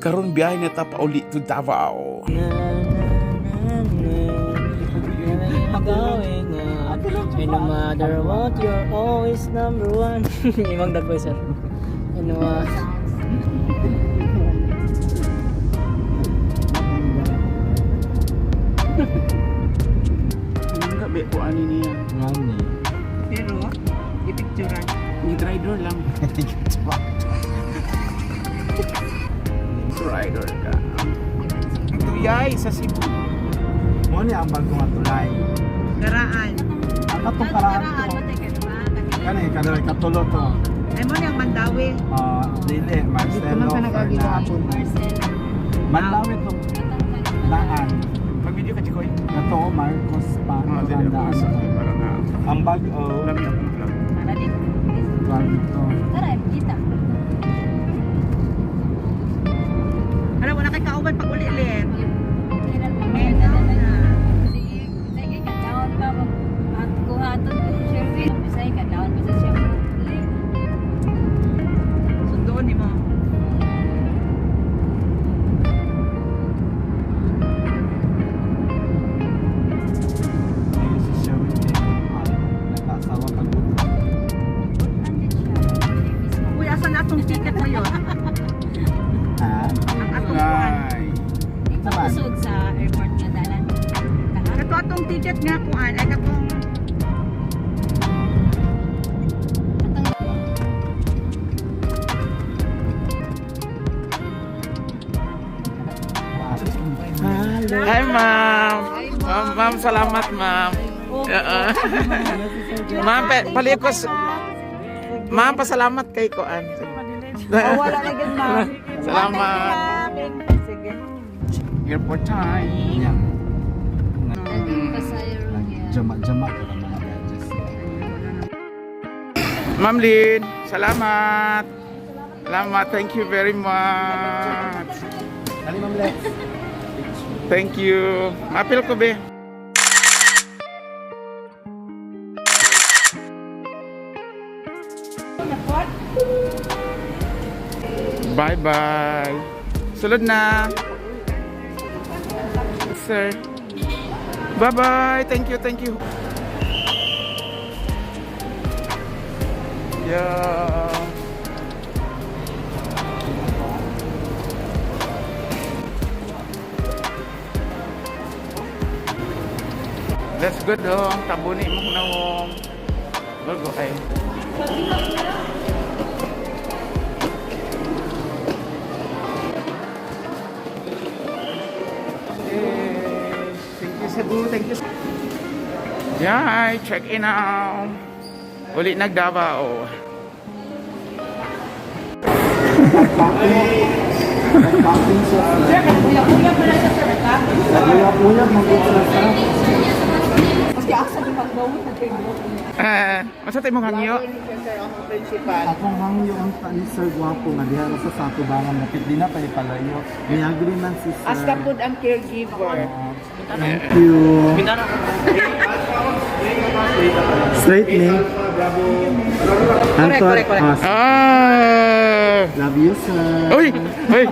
Karon biyahe na ta pauli to Davao. Going on. And no matter what, you're always number one. Imang dagboy, sir. Ano Gabi ko ani niya. Ngani. Pero, ipicturan. Ni rider lang. Rider ka. Tuyay sa Cebu. Mo ni ang bagong atulay. Karaan. Ang katong karaan to. Kani kanang katulo to. Ay mo niyang Mandawi. Ah, dili Marcelo Fernando. Mandawi to daan. Mag-video ka, Chikoy. Kato Marcos pa. Ah, dili ako Daan. sa para nga. Ang bag-o. Lami akong vlog. Vlog to. Tara, kita. Alam, wala kay kauban pag uli, Len. Sige, ka-down ba? At kuhaton ko si Sherwin. Bisay, ka-down ba sa Sherwin? Sundoon ni mo. Ayun si Sherwin kay nag-asawa kag buto. Uy, asan na atong ticket ngayon? Ha? Ang atong kuan. Ay. Ipapusod sa airport nga dalan. Kato atong ticket nga kuan ay katong Hi, ma'am. Ma'am, ma'am, salamat, ma'am. Oo. Ma'am, pali ko. Ma'am, pasalamat kay Koan. Oh, wala na gid, ma'am. Salamat. Sige. Airport time. Yeah. Pasayro niya. Jama-jama ka ng mga gadgets. Ma'am Lynn, salamat. Salamat. Thank you very much. Dali, Ma'am Lex. Thank you. Mapil ko, be. Bye-bye. Sulod na. Sir. Bye-bye. Thank you, thank you. Yeah. Let's go dong. Tabuni mo na wong. Bago ay. Yay. Thank you, Cebu. Thank you. Yeah, check in now. Uli nag Davao. Nag-camping siya. Sir, kuya-kuya pala siya, sir. Ha? Uyap-uyap, mag-uusap siya. Maski asa di pagbawon na kayo. Eh, masa tayo mong hangyo? Akong hangyo ang ni Sir Guapo nga diha ra sa Satubangan dapit di na pa ipalayo. Niagri man si Sir. Hasta po ang caregiver. Thank you. Straight ni. Correct, correct, correct. Ah, Ah! love you, sir. Uy! Uy!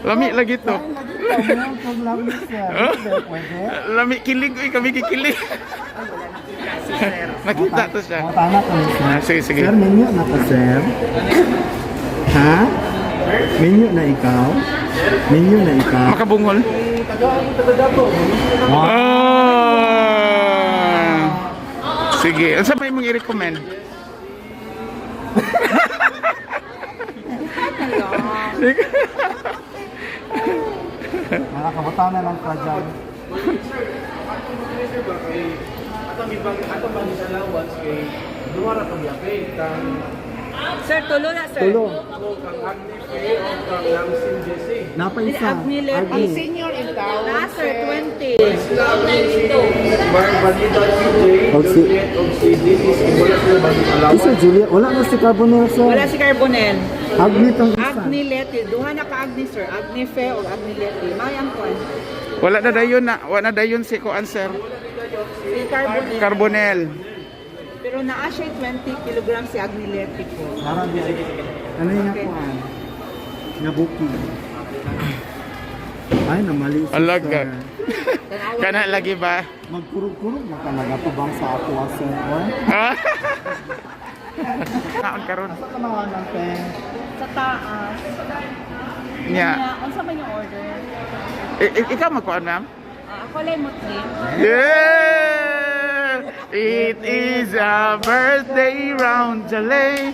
Lami lagi to. Love you, sir. Pwede? Lami kilig uy kami kikilig. Nakita to siya. Oh, tama ka, sir. Ah, sige, sige. Sir, menu na ka, sir. Ha? Menu na ikaw? Menu na ikaw? Makabungol. Wow. Ah! Sige, ano sa may mong i-recommend? Mga kabutan na lang ka dyan. Sir, tulo na, sir. Tulo. Napa isa. Agni Leti. Agni. Senior in town. Na, sir, 20. Og si Isa Julia, wala na si Carbonell sir. Wala si Carbonell. Agni tong isa. Agni Leti. Duha na ka Agni, sir. Agni Fe o Agni Leti. May ang kuan. Wala na dayon na, wala na dayon si ko answer. Si Carbonel. Carbonel. Pero naa siya 20 kilograms si Agnilete ko. Parang di ano yung kuan? Nga booking. Ay, namali si Alaga. sir. Kana lagi ba? Magkurog-kurog na talaga to bang sa ako, ah, sir? Or? Ah? Kaon karon. Asa ka nawanan, te? Sa taas. Nya. Nya, unsa man yung order? Ikaw magkuan, ma'am? Ah, ako lang mutli. Yeah! It is a birthday round the lay,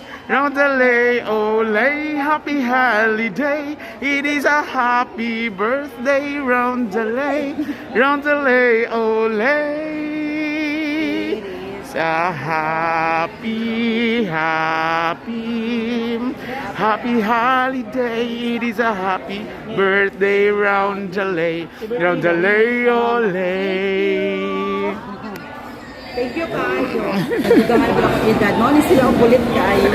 olay, happy holiday. It is a happy birthday round the lay, olay. It's a happy, happy, happy holiday. It is a happy birthday round the lay, olay. Thank you kaayo. Nagdugangan ko ako edad. Mao ni sila ang bulit kaayo.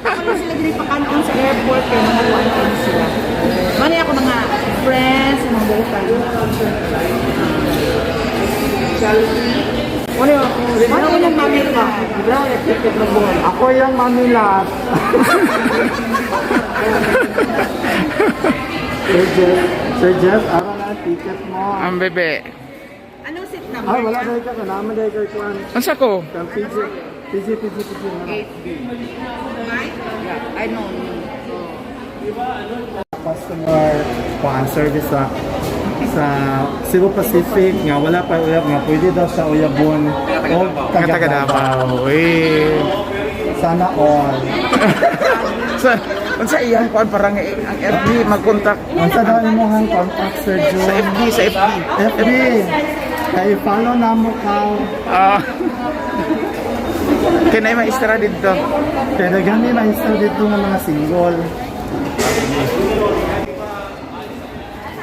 Ako lang sila diri pakanon sa airport kay mga kuan kaayo sila. Mao ni ako mga friends, mga bukan. Ano yung Mao ni yung mami ka. Ako yung mamilat. Sir Jeff, Sir Jeff, ara na ang ticket mo. Ang bebe. Anong seat number? Ay, wala dahil ka. Kailangan dahil ka kuan. Unsa ko? Kang PG, PG, PG, PG. na lang. Mike? I know. Customer kuan service sa Cebu Pacific nga wala pa uyab nga pwede daw siya uyabon o Nga taga Davao. Eh. Sana all. Sa unsa iyang kuan parang ang FB mag-contact Unsa daw imong contact, Sir sa June? FB, sa FB. FB. Kay follow na mo ka. Ah. Kinay maestra dito. Kaya daghan ni maestro dito nga mga single.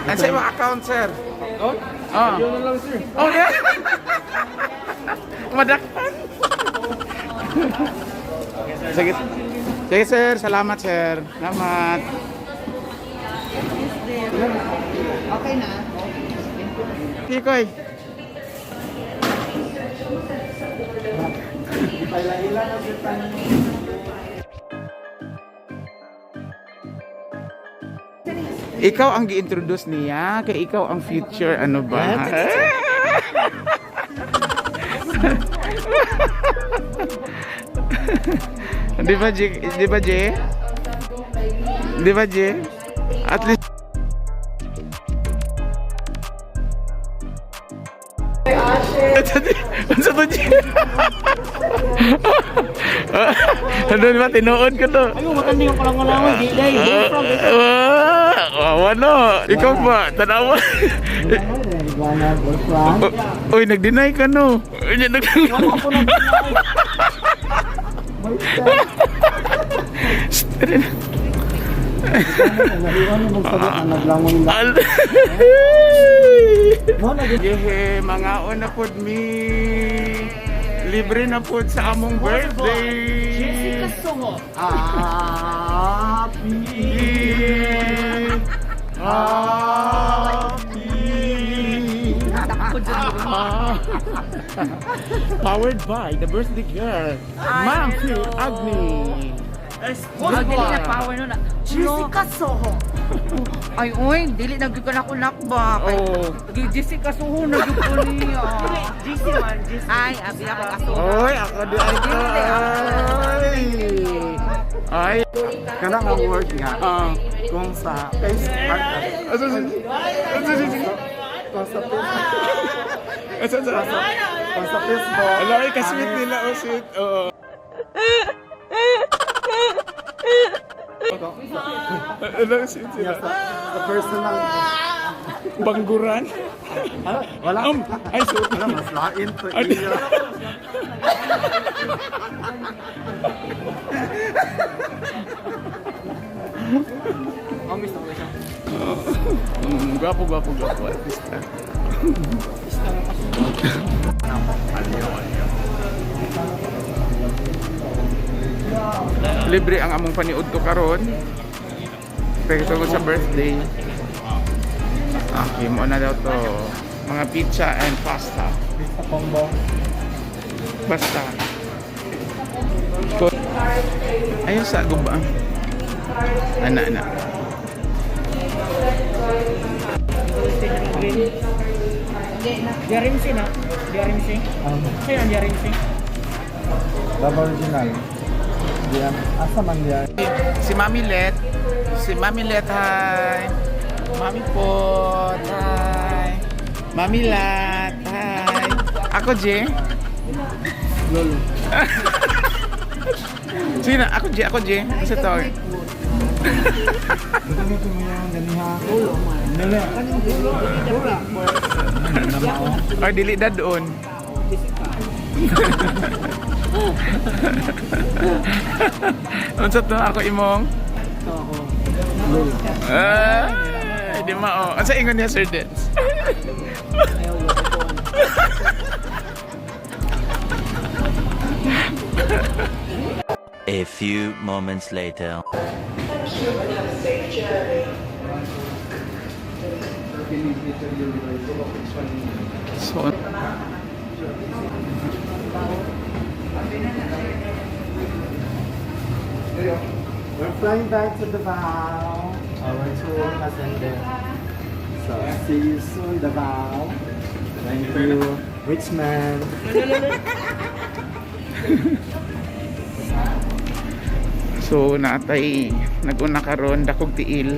Ang sa imong account, sir? Oh? Ah. Yun lang, sir. Oh, yeah. Madakpan. Sige. Sige, sir. Salamat, sir. Salamat. Okay na. Tikoy. Ipailaila na jud tayo. Ikaw ang gi-introduce niya, kay ikaw ang future ano ba? Di ba, G? Di ba, G? Di ba, G? At least Ano to, G? Ano ba, tinuod ko to. Ayo, matandi yung kalangalangan, di day. Ah, wala. Ikaw ba? Tanawa. Iguana boyfriend. Uy, nag-deny ka no. Uy, nag- Naiwan mo magsagot ang naglangon lang. Mo na gid. Yehe, mga na pod mi. Libre na pod sa among birthday. Jessica Soho. Happy. Happy. Powered by the birthday girl, Ma'am Phil Agni. Oh, dili na power no na. Jessica Soho. Ay, oy, dili na gyud ka na kunak ba? Kay Oh. Jessica Soho na gyud ko niya. GC man, GC. Ay, abi ako kaso. Oy, ako di ay ko. Ay. Ay. Kanang ang word nga Ah. kung sa Facebook Asa asa kung sa Facebook asa asa kung sa Facebook Ala, ay kasweet nila, oh sweet. Oo. Ala, sweet nga sila. sa personal Bangguran. Ah, wala Ay, sorry. wala mas lain to Ano? iya. Gwapo, gwapo, gwapo. Artista. Libre ang among paniud to karon. Pero tungkol sa birthday. Okay, mo na daw to. Mga pizza and pasta. Sa combo. Basta. Ayun sa guba. Ana, ana. Yarimsi na. Yarimsi. Sa'yo ang Yarimsi. Davao Original. Diyan. Asa man diyan? Si Mami Let. Si Mami Let, hi. Mami Pot, hi. Mami Lat, hi. Ako, J. Lolo. Sino? Ako, J. Ako, J. Kasi to. Gamitin mo yung ganiha. Ulo man. Nila. Or dili na doon. Unsa to ako imong? Lolo. Ah, di mao. Unsa ingon niya, Sir Dance? Ayaw, ko. A few moments later. So, We're flying back to Davao. Our tour has ended. So, see you soon, Davao. Thank you, rich man. So natay naguna karon dakog tiil,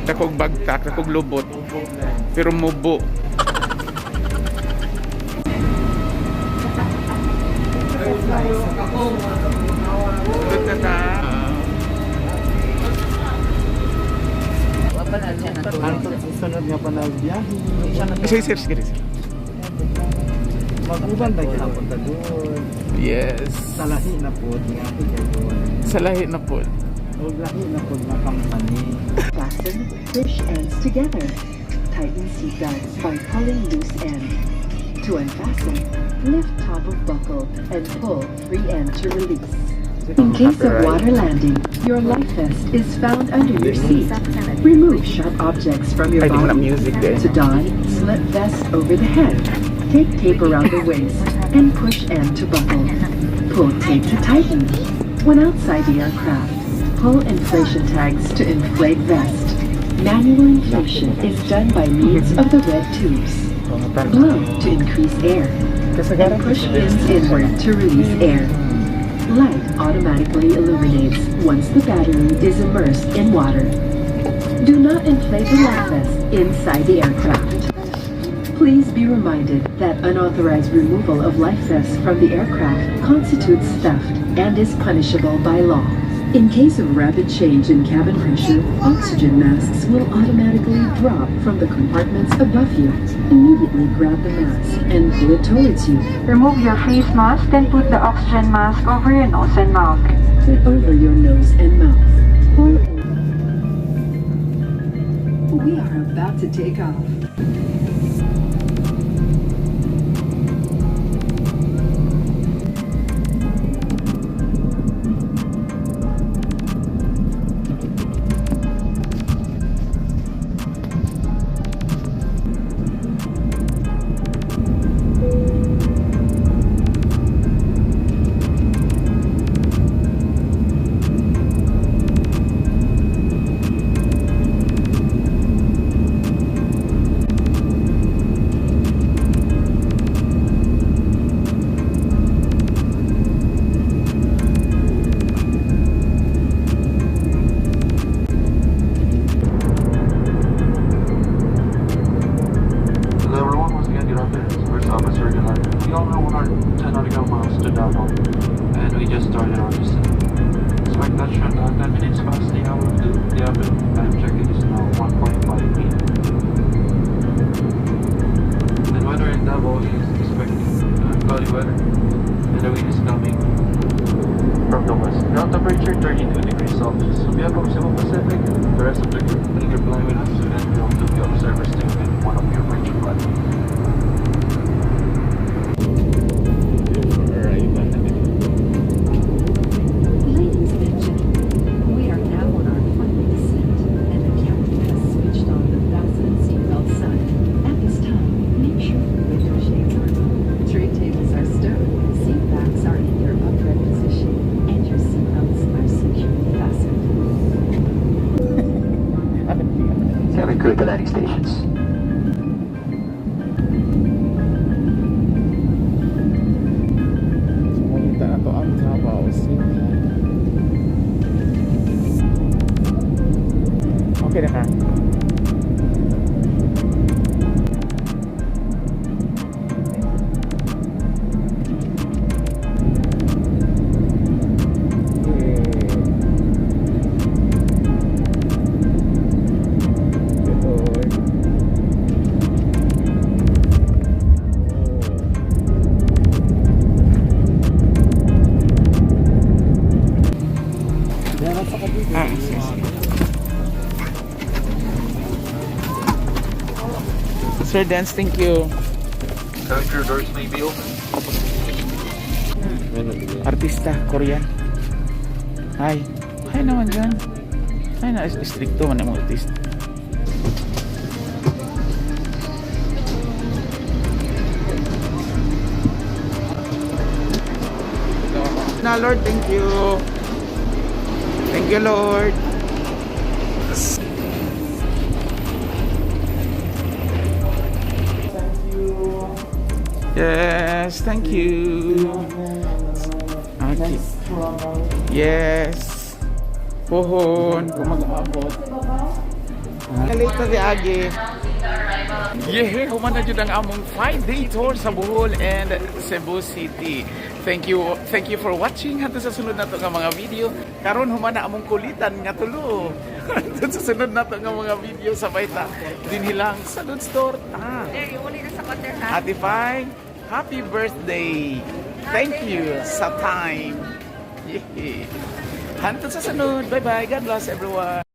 dakog bagtak, dakog lubot, pero mubo. Sulod na ta. Anto sa sunod nga panagbiyahe. Sige, sir, sige, sir. Mag-uban ba gihapon ta doon? Yes. Sa lahi na po, nga po kayo. Sa lahi na po. Og lahi na po nga company. Fasten, push ends together. Tighten seatbelts by pulling loose end. To unfasten, lift top of buckle and pull free end to release. In case of water landing, your life vest is found under your seat. Remove sharp objects from your Ay, di mo na body. music din. To don, slip vest over the head. Take tape around the waist and push end to buckle. Pull tape to tighten. When outside the aircraft, pull inflation tags to inflate vest. Manual inflation is done by means of the red tubes. Blow to increase air and push pins inward to release air. Light automatically illuminates once the battery is immersed in water. Do not inflate the life vest inside the aircraft. Please be reminded that unauthorized removal of life vests from the aircraft constitutes theft and is punishable by law. In case of rapid change in cabin pressure, oxygen masks will automatically drop from the compartments above you. Immediately grab the mask and pull it towards you. Remove your face mask, then put the oxygen mask over your nose and mouth. Put over your nose and mouth. Pull. We are about to take off. Hello everyone, once again, good afternoon. It's First Officer Gerard. We all know 110 nautical miles to Davao, and we just started our descent. Expect that shot 10 minutes past the hour of 2. The afternoon time check-in is now 1.5 p.m. And weather in Davao is expecting cloudy weather, and the wind is coming from the west. Ground temperature 32 degrees Celsius. On behalf of Cebu Pacific, the rest of the crew, thank you for flying with us, and we hope to be of service to you in one of your future flights. Ladies and gentlemen, we are now on our final descent, and the captain has switched on the fasten seatbelt sign. At this time, make sure the window shade Sir Dance, thank you. Cabin crew doors may be open. Artista, Korean. Hi. Hi naman dyan. Hi na, strikto man ang mga artista. Na Lord, thank you. Thank you, Lord. Thank you. Yes, thank you. Okay. Next travel. Yes. Pohon, kung mag-abot. Later di agi. Yeah, human na jud ang among 5-day tour sa Bohol and Cebu City. Thank you for watching. Hantod sa sunod nato nga mga video. Karon human na among kulitan nga tulo. Hantod sa sunod nato nga mga video, sabay ta dinhi lang sa Dude's Torta. Uli na sa quarter ha. Ate Pai, happy birthday. Thank you sa time. Yeah. Hantod sa sunod. Bye-bye. God bless everyone.